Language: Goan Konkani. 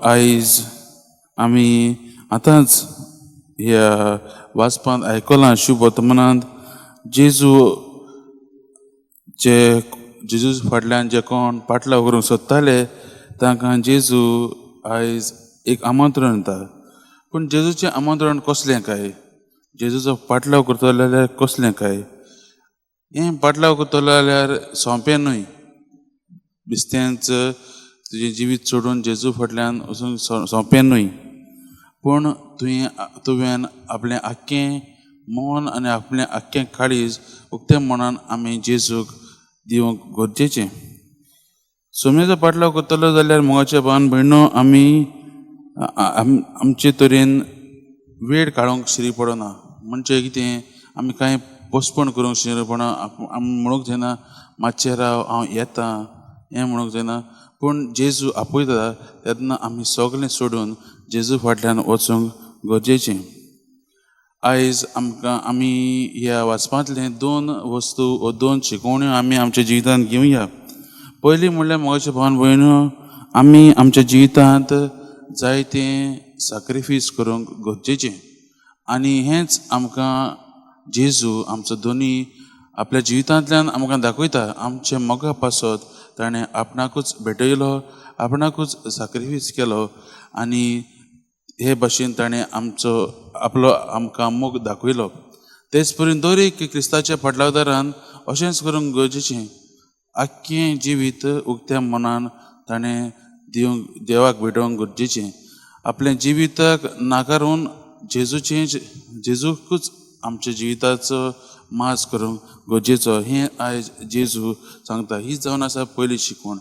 आयज आमी आतांच ह्या वाचपांत आयकलां शुभ वर्तमानांत जेजू जे जेजू फाटल्यान जे कोण पाटलाव करूंक सोदताले तांकां जेजू आयज एक आमंत्रण दिता. पूण जेजूचें आमंत्रण कसलें काय? जेजूचो पाटलाव करतलो जाल्यार कसलें काय? हें पाटलाव करतलो जाल्यार सोंपें न्हय. बिस्तेंच तुजें जिवीत सोडून जेजू फाटल्यान वचूंक सोंपें न्हय. पूण तुवें आपलें आख्खें मन आनी आपलें आख्खें काळीज उक्तें मनान आमी जेजूक दिवंक गरजेचें. सोम्याचो पाटलाव करतलो जाल्यार मोगाच्या भावान भयणो आमी आमचे तरेन वेळ काडूंक शिरी पडना. म्हणजे कितें आमी कांय पोस्टपोन करूंक शिरी पडना. आमी म्हणूंक जायना मातशें राव हांव येता हें म्हणूंक जायना. पूण जेजू आपयता तेन्ना आमी सगळें सोडून जेजू फाटल्यान वचूंक गरजेचें. आयज आमकां आमी ह्या वाचपांतले दोन वस्तू वो दोन शिकवण्यो आमी आमच्या जिवितांत घेवया. पयलीं म्हणल्यार मोगाचे भावान भयणो आमी आमच्या जिवितांत जायतें साक्रिफीस करूंक गरजेचें आनी हेंच आमकां जेजू आमचो दोनी आपल्या जिवितांतल्यान आमकां दाखयता. आमच्या मोगा पासत ताणें आपणाकूच भेटयलो, आपणाकूच साक्रिफीस केलो आनी हे भाशेन ताणें आमचो आपलो आमकां मोग दाखयलो. तेच परी दर एक क्रिस्ताच्या फाटलावदारान अशेंच करूंक गरजेचें. आख्खें जिवीत उक्त्या मनान ताणें दिवंक देवाक भेटोवंक गरजेचें. आपलें जिविताक नाकारून जेजूचें जेजूकूच आमच्या जिविताचो माज करूंक गरजेचो हें आयज जेजू सांगता. ही जावन आसा पयली शिकवण.